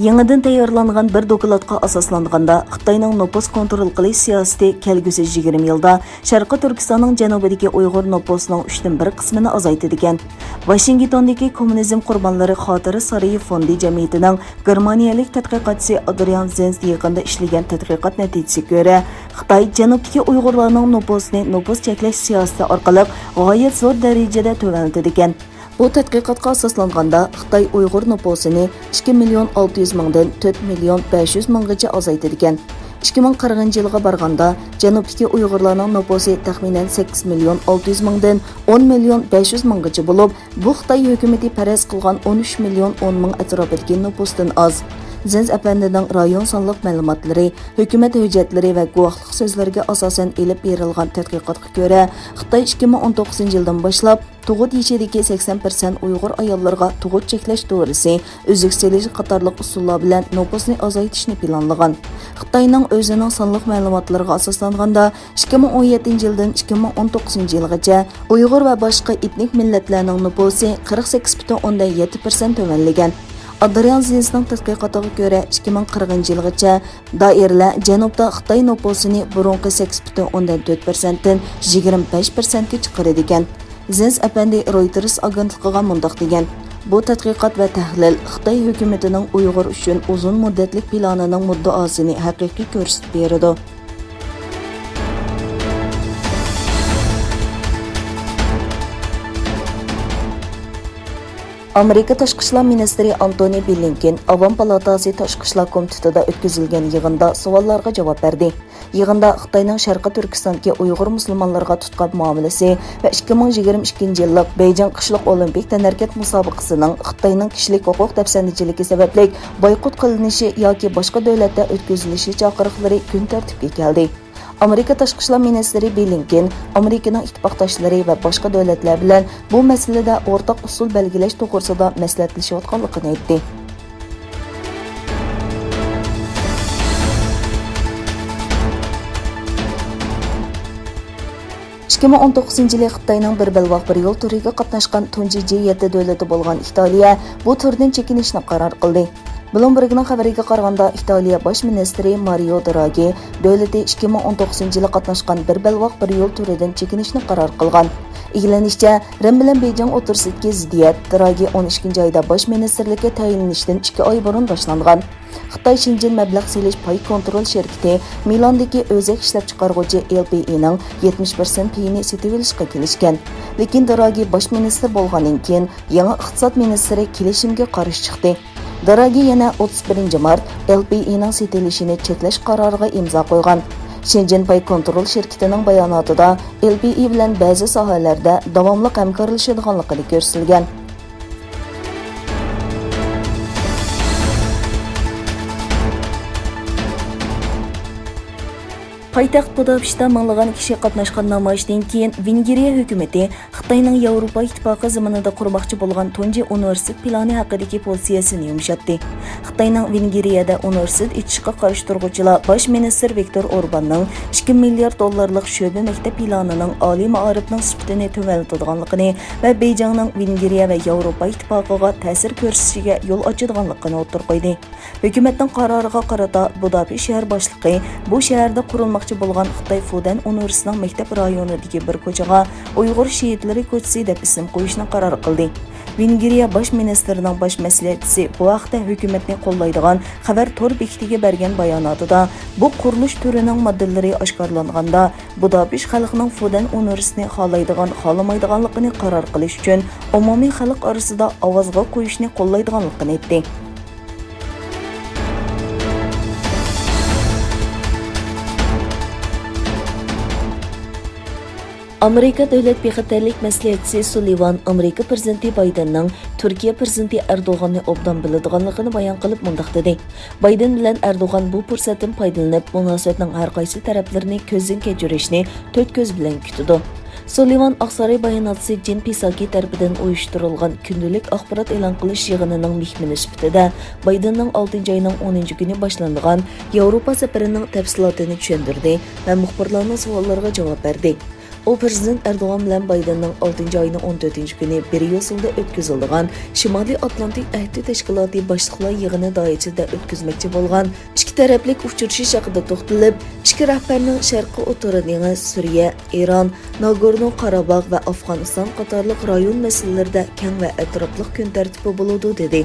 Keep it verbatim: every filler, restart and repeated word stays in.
يېڭىدىن تەييارلانغان بىر دوكلاتقا ئاساسلانغاندا، خىتاينىڭ نوپۇس كونترول قىلىش سىياسىتى كەلگۈسى يىگىرمە يىلدا شەرقىي تۈركىستاننىڭ جەنۇبىدىكى ئۇيغۇر نوپۇسىنىڭ ئۈچتىن بىر قىسمىنى ئازايتىدىكەن. ۋاشىنگتوندىكى كوممۇنىزم قۇربانلىرى خاتىرە سارىيى فوندى جەمئىيىتىنىڭ گېرمانىيەلىك تەتقىقاتچىسى ئادرىيان زېنز يېقىندا ئىشلىگەن تەتقىقات نەتىجىسىگە كۆرە، خىتاي جەنۇبتىكى ئۇيغۇرلارنىڭ نوپۇسىنى نوپۇس چەكلەش سىياسىتى ئارقىلىق غايەت زور دەرىجىدە تۆۋەنلىتىدىكەن. بۇ تەتقىقاتقا ئاساسلانغاندا، خىتاي ئۇيغۇر نوپۇسىنى ئىككى مىليون ئالتە يۈز مىڭدىن تۆت مىليون بەش يۈز مىڭغىچە ئازايتىدىكەن. ئىككى مىڭ قىرىقىنچى يىلغا بارغاندا، جەنۇبتىكى ئۇيغۇرلارنىڭ نوپۇسى تەخمىنەن سەككىز مىليون ئالتە يۈز مىڭدىن ئون مىليون بەش يۈز مىڭغىچە بولۇپ، بۇ خىتاي ھۆكۈمىتى پەرەز قىلغان ئون ئۈچ مىليون ئون مىڭ ئەتراپىدىكى نوپۇستىن ئاز. زېنز ئەپەندىنىڭ رايون سانلىق مەلۇماتلىرى، ھۆكۈمەت ھۆججەتلىرى ۋە گۇۋاھلىق سۆزلىرىگە ئاساسەن ئېلىپ بېرىلغان تەتقىقاتقا كۆرە، خىتاي ئىككى مىڭ ئون توققۇزىنچى يىلدىن باشلاپ، تۇغۇت يېشىدىكى سەكسەن پىرسەنت ئۇيغۇر ئاياللىرىغا تۇغۇت چەكلەش دورىسى، ئۈزۈك سېلىش قاتارلىق ئۇسۇللار بىلەن نوپۇسنى ئازايتىشنى پىلانلىغان. خىتاينىڭ ئۆزىنىڭ سانلىق مەلۇماتلىرىغا ئاساسلانغاندا، ئىككى مىڭ ئون يەتتىنچى يىلدىن ئىككى مىڭ ئون توققۇزىنچى يىلغىچە ئۇيغۇر ۋە باشقا ئېتنىك مىللەتلەرنىڭ نوپۇسى قىرىق سەككىز پۈتۈن ئوندىن يەتتە پىرسەنت تۆۋەنلىگەن. ئادرىيان زېنسنىڭ تەتقىقاتىغا كۆرە، ئىككى مىڭ قىرىقىنچى يىلغىچە دائىرىلەر جەنۇبتا خىتاي نوپۇسىنى بۇرۇنقى سەككىز پۈتۈن ئوندىن تۆت پىرسەنتتىن يىگىرمە بەش پىرسەنتكە چىقىرىدىكەن. زېنس ئەپەندى رويتېرس ئاگېنتلىقىغا مۇنداق دېگەن: «بۇ تەتقىقات ۋە تەھلىل خىتاي ھۆكۈمىتىنىڭ ئۇيغۇر ئۈچۈن ئۇزۇن مۇددەتلىك پىلانىنىڭ مۇددىئاسىنى ھەقىقىي كۆرسىتىپ بېرىدۇ.» ئامېرىكا تاشقى ئىشلار مىنىستىرى ئانتونى بلىنكېن ئاۋام پالاتاسى تاشقى ئىشلار كومىتېتىدا ئۆتكۈزۈلگەن يىغىندا سوئاللارغا جاۋاب بەردى. يىغىندا خىتاينىڭ شەرقىي تۈركىستاندىكى ئۇيغۇر مۇسۇلمانلىرىغا تۇتقان مۇئامىلىسى ۋە ئىككى مىڭ يىگىرمە ئىككىنچى يىللىق بېيجىڭ قىشلىق ئولىمپىك تەنھەرىكەت مۇسابىقىسىنىڭ خىتاينىڭ كىشىلىك ھوقۇق دەپسەندىچىلىكى سەۋەبلىك بايقۇت قىلىنىشى ياكى باشقا دۆلەتتە ئۆتكۈزۈلۈشى چاقىرىقلىرى كۈن تەرتىپكە كەلدى. ئامېرىكا تاشقى ئىشلار مىنىستىرى بلىنكېن ئامېرىكىنىڭ ئىتتىپاقداشلىرى ۋە باشقا دۆلەتلەر بىلەن بۇ مەسىلىدە ئورتاق ئۇسۇل بەلگىلەش توغرىسىدا مەسلىھەتلىشىۋاتقانلىقىنى ئېيتتى. ئىككى مىڭ ئون توققۇزىنچى يىلى خىتاينىڭ بىر بەلباغ بىر يول تۈرىگە قاتناشقان تۇنجى جى يەتتە دۆلىتى بولغان ئىتالىيە بۇ تۈردىن چېكىنىشنى قارار قىلدى. بلومبېرگنىڭ خەۋىرىگە قارىغاندا، ئىتالىيە باش مىنىستىرى مارىيو دراگى دۆلىتى ئىككى مىڭ ئون توققۇزىنچى يىلى قاتناشقان بىر بەلباغ بىر يول تۈرىدىن چېكىنىشنى قارار قىلغان. ئىگىلىنىشىچە، رىم بىلەن بېيجىڭ ئوتتۇرىسىدىكى زىددىيەت دراگى ئون ئىككىنچى ئايدا باش مىنىستىرلىككە تەيىنلىنىشتىن ئىككى ئاي بۇرۇن باشلانغان. خىتاي شېنجېن مەبلەغ سېلىش پاي كونترول شىركىتى مىلاندىكى ئۆزەك ئىشلەپچىقارغۇچى ئېل پى ئىنىڭ يەتمىش پىرسەنت پېيىنى سېتىۋېلىشقا كېلىشكەن. لېكىن دراگى باش مىنىستىر بولغاندىن كېيىن، يېڭى ئىقتىساد مىنىستىرى كېلىشىمگە قارشى چىقتى. دراگى يەنە ئوتتۇز بىرىنچى مارت ئېل پى ئىنىڭ سېتىلىشىنى چەكلەش قارارىغا ئىمزا قويغان. شېنجېن پاي كونترول شىركىتىنىڭ باياناتىدا ئېل پى ئى بىلەن بەزى ساھەلەردە داۋاملىق ھەمكارلىشىدىغانلىقىنى كۆرسىتىلگەن. پايتەخت بۇداپېشتتا مىڭلىغان كىشى قاتناشقان نامايىشتىن كېيىن، ۋېنگىرىيە ھۆكۈمىتى خىتاينىڭ ياۋروپا ئىتتىپاقى زېمىنىدا قۇرماقچى بولغان تۇنجى ئۇنىۋېرسىتېت پىلانى ھەققىدىكى پوزىتسىيەسىنى يۇمشاتتى. خىتاينىڭ ۋېنگىرىيەدە ئۇنىۋېرسىتېت ئېچىشقا قارشى تۇرغۇچىلار باش مىنىستىر ۋىكتور ئورباننىڭ ئىككى مىليارد دوللارلىق شۆبە مەكتەپ پىلانىنىڭ ئالىي مائارىپنىڭ سۈپىتىنى تۆۋەنلىتىدىغانلىقىنى ۋە بېيجىڭنىڭ ۋېنگىرىيە ۋە ياۋروپا ئىتتىپاقىغا تەسىر كۆرسىتىشىگە يول ئاچىدىغانلىقىنى ئوتتۇرىغا قويدى. ھۆكۈمەتنىڭ قارارىغا قارىتا، بۇداپېشت شەھەر باشلىقى بۇ شەھەردە قۇرۇلماقچى بولغان خىتاي فۇدەن ئۇنىۋېرسىتېتىنىڭ مەكتەپ رايونىدىكى بىر كوچىغا ئۇيغۇر شېھىتلىرى كوچىسى دەپ ئىسىم قويۇشنى قارار قىلدى. ۋېنگىرىيە باش مىنىستىرىنىڭ باش مەسلىھەتچىسى بۇ ھەقتە ھۆكۈمەتنى قوللايدىغان خەۋەر تور بېكىتىگە بەرگەن باياناتىدا، بۇ قۇرۇلۇش تۈرىنىڭ ماددىلىرى ئاشكارىلانغاندا، بۇداپېشت خەلقىنىڭ فۇدەن ئۇنىۋېرسىتېتىنى خالايدىغان، خالىمايدىغانلىقىنى قارار قىلىش ئۈچۈن ئومۇمىي خەلق ئارىسىدا ئاۋازغا قويۇشنى قوللايدىغانلىقىنى ئېيتتى. ئامېرىكا دۆلەت بىخەتەرلىك مەسلىھەتچىسى سۇللىۋان ئامېرىكا پىرېزىدېنتى بايدېننىڭ تۈركىيە پىرېزىدېنتى ئەردوغاننى ئوبدان بىلىدىغانلىقىنى بايان قىلىپ مۇنداق دېدى: «بايدېن بىلەن ئەردوغان بۇ پۇرسەتتىن پايدىلىنىپ، مۇناسىۋەتنىڭ ھەر قايسى تەرەپلىرىنى كۆزدىن كەچۈرۈشنى تۆت كۆز بىلەن كۈتىدۇ.» سۇللىۋان ئاقساراي باياناتچىسى جېن پىساكى تەرىپىدىن ئۇيۇشتۇرۇلغان كۈندىلىك ئاخبارات ئېلان قىلىش يىغىنىنىڭ مېھمىنى سۈپىتىدە بايدېننىڭ ئالتىنچى ئاينىڭ ئونىنچى كۈنى باشلانغان ياۋروپا سەپىرىنىڭ تەپسىلاتىنى چۈشەندۈردى ۋە مۇخبىرلارنىڭ سوئاللىرىغا جاۋاب بەردى. ئۇ پىرېزىدېنت ئەردوغان بىلەن بايدېننىڭ ئالتىنچى ئاينىڭ ئون تۆتىنچى كۈنى بريۇسسېلدا ئۆتكۈزۈلىدىغان شىمالىي ئاتلانتىك ئەھدى تەشكىلاتى باشلىقلار يىغىنى دائىرىسىدە ئۆتكۈزمەكچى بولغان ئىككى تەرەپلىك ئۇچرىشىش ھەققىدە توختىلىپ، ئىككى رەھبەرنىڭ شەرقىي ئوتتۇرا دېڭىز، سۈرىيە، ئىران، ناگورنو قاراباغ ۋە ئافغانىستان قاتارلىق رايون مەسىلىلىرىدە كەڭ ۋە ئەتراپلىق كۈن تەرتىپى بولىدۇ، دېدى.